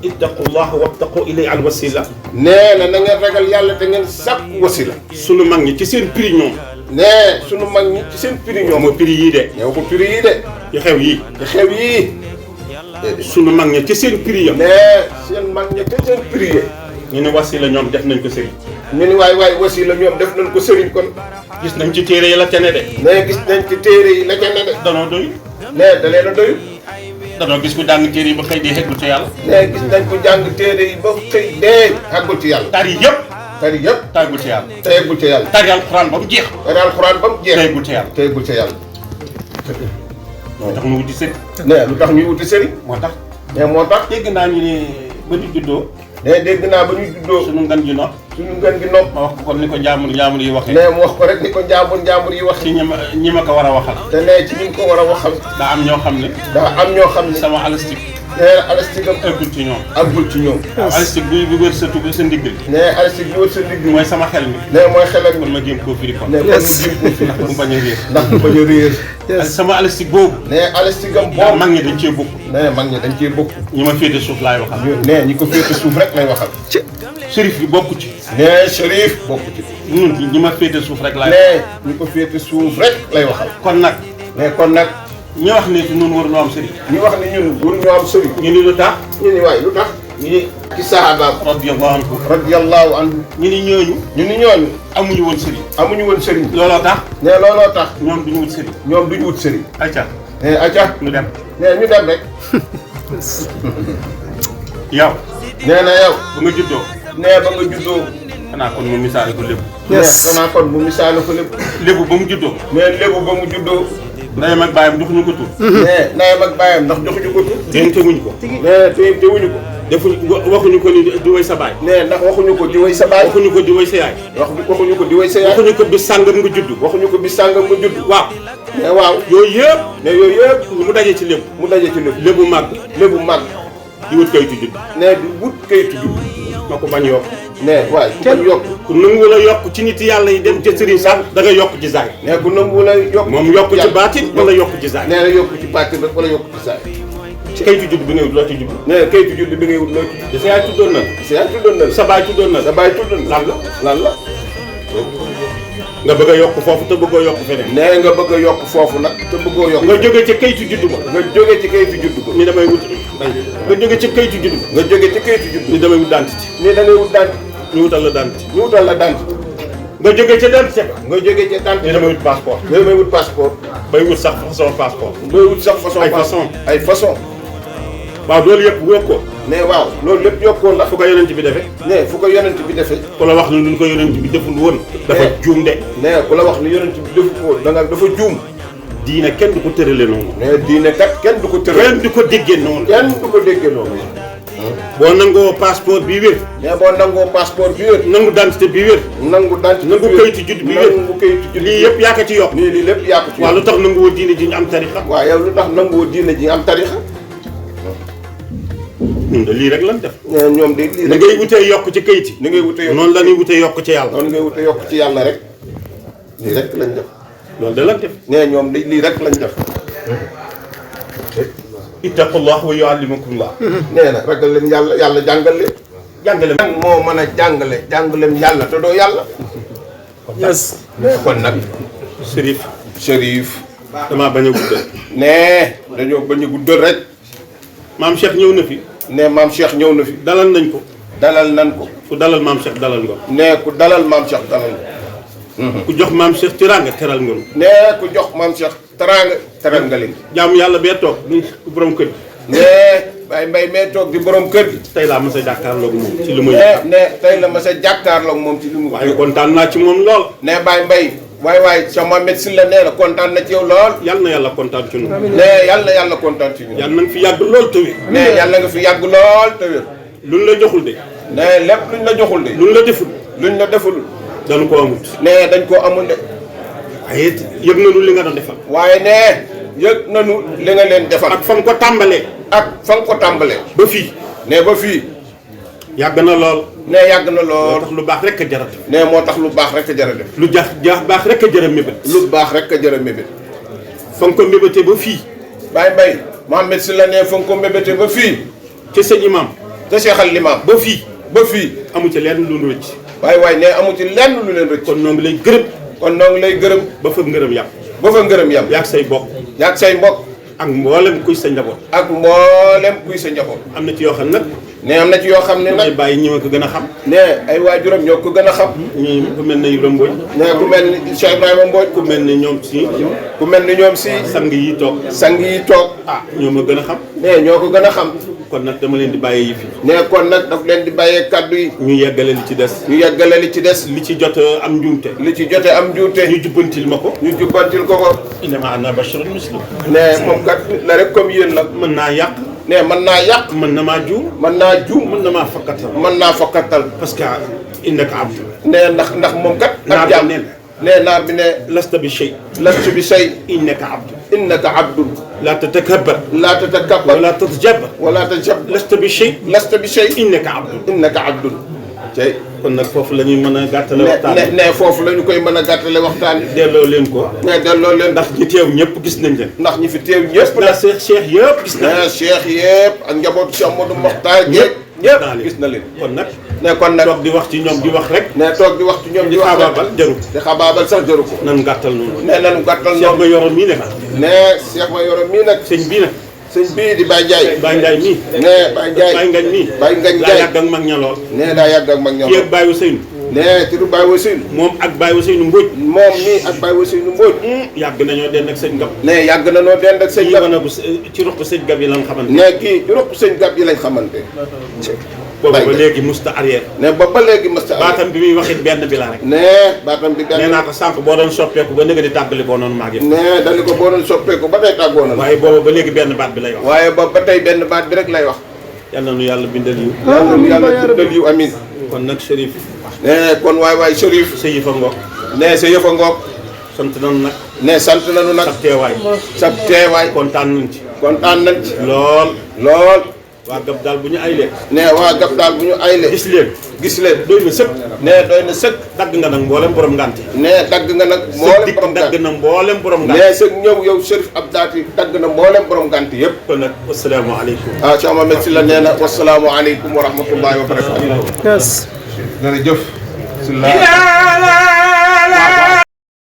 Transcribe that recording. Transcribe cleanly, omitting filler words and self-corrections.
ittaqullaha wabtaqu ilay al wasila. nee na ngeen ragal yàlla te ngeen sàkk wasila. sunu mag ñi ci seen prix ñoom. nee sunu mag ñi ci seen prix ñoom. moo prix yii de. ñoo ko prix yii de. ci xew yii. te xew yii. sunu mag ñi ci seen prix ya. nee seen mag ñi ci seen prix ya. ñu ne wasila ñoom def nañ ko sëriñ. ñu ni waay wasila ñoom def nañ ko sëriñ kon. gis nañ ci téere yi la ca ne de. nee gis nañ ci téere yi la ca ne de. danoo doy. nee da leen a doyul. danoo gis ku jàng téere yi ba xëy di xeggul ci yàlla. nee gis nañ ko jàng téere yi ba xëy dee àggul ci yàlla. tar yi yëpp. tari yëpp. tàggul ci yàlla. teegul ci yàlla. tari alxuraan ba mu jeex. tari alxuraan ba mu jeex. teegul ci yàlla. teegul ci yàlla. moo tax mu wuti sëriñ. nee lu tax ñuy wuti sëriñ. moo tax. nee moo tax. dégg naa ñu ne ba ñu juddoo. nee dégg naa ba ñu juddoo. sunu ngan ji nopp. suñu ngeen gi nopp. ma wax ko comme ni ko njaamur yi waxee. nee mu wax ko rek ni ko njaambur yi wax. ci ñi ma ko war a waxal. te nee ci ñi ko war a waxal. daa am ñoo xam ne. daa am ñoo xam ne. sama alastik. nee alastigam ëggul ci ñoom. àggul ci ñoom. alastik bi wër sa tugg sa ndigg li. nee alastig bi wër sa ndigg mooy sama xel mi. nee mooy xelal kon mi. ma jéem koo firi kon. nee kon mu jëm ko fi. ndax mu bañ a réer. ndax mu bañ a réer. sama alastik boobu. nee alastigam daa boobu. mag ñi dañ cee bokk. nee mag ñi dañ cee bokk. ñi ma féete suuf laay waxal. nee ñi ko féete suuf rek lay waxal. sërif bi bokku ci. nee Chérif bokk ci. ñun ñi ma féete suuf rek laay. nee ñi ko féete suuf rek lay waxal. kon nag. nee kon nag. ñi wax ne ñun waruñoo am sëriñ. ñu wax ne ñun waruñoo am sëriñ. ñu ni lu tax. ñu ni waay lu tax. ñu ni ci sahabaam. radiyallahu anhu. radiyallahu anhu. ñu ni ñooñu. ñu ni ñooñu. amuñu woon sëriñ. amuñu woon sëriñ. looloo tax. nee looloo tax. ñoom duñu wut sëriñ. ñoom duñu wut sëriñ. ayca. nee acca. ñu dem. nee ñu dem rek. yow. nee na yow. ba nga juddoo. nee ba nga juddoo. xanaa kon mu misaale ko lébu. nee danaa kon bu misaale ko lépp. lébu ba mu juddoo. nee lébu ba mu juddoo. ndeyam ak baayam joxuñu ko tur. nee ndeyam ak baayam ndax joxuñu ko tur. dénte wuñ ko. nee te wuñu ko. defuñ waxuñu ko ni di way sa baay. nee ndax waxuñu ko di way sa baay. waxuñu ko di way sa yaay. waxuñu ko di way sa yaay. waxuñu ko bis sàngam nga judd. waxuñu ko bis sàngam nga judd. waaw. nee waaw. yooyu yëpp. nee yooyu yëpp. mu daje ci lébu. mu daje ci lépp. lébu màgg. lébu mag. di wut kayitu judd. nee di wut kayitu judd. ma ko bañ yokk. nee waaye ku bañ yokk. ku nangu la yokk ci nit yàlla yi dem ca sëriñ sax da nga yokk ci zaay. nee ku nangu la yokk. moom yokk ci baatin wala yokk ci zaay. nee na yokk ci baatin rek wala yokk ci zaay. ci kayitu judd bi ngay wut loo ci judd. nee kayitu judd bi ngay wut loo ci. sa yaay tuddoon na. sa yaay tuddoon na. sa baay tuddoon na. sa baay tuddoon na. lan la. lan la. nga bëgg a yokk foofu te bëggoo yokk feneen. nee nga bëgg a yokk foofu nag te bëggoo yokk. nga jóge ci kayitu judd ba. nga jóge ci kayitu judd ba. ni damay wut. nga jóge ci kayitu judd ba. nga jóge ci kayitu judd. ni damay wut dentité. ni da ngay wut dant. ñu wutal la dentité. ñu wutal la dant. nga jóge ca dentité ba. nga jóge ci dant. ni damay wut passeport. nga damay wut passeport. bay wut sax façon passeport. bay wut sax façon. ay façon. ay façon. waaw loolu yëpp yokkoo. nee waaw loolu lépp yokkoon la. fu ko yonent bi defee. nee fu ko yonent bi defee. ku la wax ni duñ ko yonent bi deful woon. dafa juum de. nee ku la wax ni yonent bi defu ko da nga dafa juum. diine kenn du ko tërale noonu. nee diine kat kenn du ko tëral. kenn du ko déggee noonu. kenn du ko déggee noonu. boo nangoo passeport bi wér. nee boo nangoo passeport bi wér. nangu identité bi wér. nangu dant. nangu kayitu judd bi wér. nangu kayitu judd lii yëpp yaa ko ci yokk. lii lépp yaa ko ci waaw lu tax nanguwoo diine ji ñu am tarixa. waaw yow lu tax nanguwoo diine ji am tarixa. ñun de lii rek lan def. nee ñoom de lii ni rek. ngay wutee yokk ci kayit yi. ni ngay wutee yokk noonu la ñuy wutee yokk ci yàlla. noonu ngay wutee yokk ci yàlla rek. lii rek lañ def. loolu de lan def. nee ñoom de lii rek lañ def. ittaqullah wa yuallimukumullah. nee na ragal leen yàlla yàlla jàngal leen. jàngale. kan moo mën a jàngaleem yàlla te doo yàlla. yes. kon nag. Chérif. Chérif. damaa bañ a guddal. nee dañoo bañ a guddal rek. maam Cheikh ñëw na fi. nee maam Cheikh ñëw na fi. dalal nañ ko. dalal nan ko. ku dalal maam Cheikh dalal nga. nee ku dalal maam Cheikh dalal nga. ku jox maam Cheikh teraanga teral nga. nee ku jox maam Cheikh teraanga teral nga leen. jaamu yàlla bee toog ni borom kër gi. nee Baye Mbaye mee toog di borom kër gi. tey laa mos a jàkkaarloog moom ci li muy. nee tey la ma sa jàkkaarloog moom ci li mu. waaye kontaan naa ci moom lool. nee Baye Mbaye. waay sama médecine la nee na kontaan na ci yow lool. yal na yàlla kontaan ci ñun. nee yàlla kontaan ci ñun. yal na nga fi yàgg lool te wér. nee yàlla nga fi yàgg lool te wér. luñ la joxul de. nee lépp luñ la joxul de. luñ la deful. luñ la deful. dañu ko amut. nee dañ koo amul de. waaye yëg nañu li nga doon defal. waaye nee yëg nañu li nga leen defal. ak fa nga ko tàmbalee. ak fa nga ko tàmbalee. ba fii. nee ba fii. yàgg na lool. nee yàgg na moo lool. tax lu baax rek a jar a def. nee moo tax lu baax rek a jar a def. lu jaax baax rek a jar a mébét. lu baax rek a jar a mébét. fa nga ko mébétee ba fii. Baye Mbaye Mohamed si la nee fa nga ko mébétee ba fii. ci sëñ imam. te Cheikh al Imam ba fii ba fii amu ci lenn lu nu rëcc. waay ne amu ci lenn lu leen rëcc. kon noo ngi lay gërëm. kon noo ngi lay gërëm. ba fa ngërëm yàpp. ba fa ngërëm yam. yaag say bokk. yaag say mbokk. ak mboolem kuy sa njaboot. ak mboolem kuy sa njaboot. am na ci yoo xam nag. ne am na ci yoo xam ne damay nag. bàyyi ñi ma ko gën a xam. ne ay waajuram ñoo ko gën a xam. ñi ku mel ne Ibrahima Mbodj. ne ku mel ni Cheikh Ibrahima Mbodj. ku mel ne ñoom si. ku mel ni ñoom si. sang yi toog. sang yi toog. ah ñoo ma gën a xam. ne ñoo ko gën a xam. kon nag dama leen di bàyyee yi fi. ne kon nag daf leen di bàyyee kaddu yi. ñu yeggale li ci des. ñu yeggale li ci des. li ci jot am njuumte. li ci jote am njuute. ñu jubbantil ma ko. ñu jubbantil ko ko. innama ana basharun mislukum. ne moom kat la rek comme yéen la. mën naa yàq. ne mën naa yàq. mën na maa juum. mën naa juum. mën na maa fakkatal. mën naa fokkatal. parce que innaka abdu. ne ndax moom kat. naar ak bi jaam neen. ne naar bi ne. lasta bi shay. lastu bi say. innaka abdu. innaka abdun. la tatakabbar. laa tatakabbar. wala tatajabbar. wala tajab. lasta bi shay. lasta bi say. innaka abdu. innaka abdun. tey. kon nag foofu la ñuy mën a gàttale waxtaan. ne foofu la ñu koy mën a gàttale waxtaan. delloo leen ko. ne delloo leen. ndax ñi teew ñëpp gis nañ leen. ndax ñi fi teew ñëpp. ndax cheikh yëpp gis nañ leen. ne cheikh yëpp ak njabootu Cheikh Modou Mokhtar Gueye. ñëpp gis na leen. kon nag. ne kon nag toog di wax ci ñoom di wax rek. ne toog di wax ci ñoom di wax xaabaabal jaru. di xabaabal sax jaru ko. nan gàttal noonu. ne nanu gàttal Cheikh noonu. ma yoroon mii ne ma. ne Cheikh ma yoro mii nag. sëñ bii nag. sëñ bii di Baye Ndiaye. Baye Ndiaye mii. ne Baye Ndiaye. Baye Ngañ mii. Baye Ngañ laa Ndiaye. yàgg ak mag ña lool. ne daa yàgg ak mag ñoom. kii ak Baye Ousseynou. ne turu Baye Ousseynou. moom ak Baye Ousseynou Mbodj. moom mii ak Baye Ousseynou Mbodj. yàgg nañoo den ak sëñ Gab. ne yàgg na noo dend ak sëñ sëñ Gab. Gab ci ruq sëñ Gab yi lan xamante. ne kii ci ruq sëñ Gab yi lañ xamante. boobu ba léegi musta arrière. ne ba léegi masta baatam bi muy waxit benn bi la rek. ne baatam bi nee benn. naa ko sànq boo doon soppeeku ba nëgë di tàggali koo noonu maag yëpp. ne dañu ko boo doon soppeeku ba tey tàggoo na. waaye boobu ba léegi benn baat bi lay wax. waaye ba tey benn baat bi rek lay wax. yal na nu yàlla bindal yu. yàlla tuddal yu amin. kon nag Chérif. ne kon waay Chérif. sa yëfa ngoog. ne sa yëfa ngoog. sant nañu nag. ne sant nañu nag. sa teewaay. sa teewaay. kontaan nañ ci. kontaan nañ ci. lool. lool. waa Gab daal bu ñu aylee. ne waa Gab daal bu ñu aylee. gis leen. gis leen. doy na sëkk. ne doy na sëkk. dagg nga nag mboolem borom ngànte. ne dagg nga nag. sëg mboolem dikk borom dagg gànt. na mboolem borom ngànte. ne sëg ñëw yow Chérif Abdaati dagg na mboolem borom gànt yëpp. kon nag asalaamaaleykum. ah Cheikh Mohamed Sylla nee na wasalaamualeykum wa rahmatullahi wa barakatuh. Yes. jërëjëf.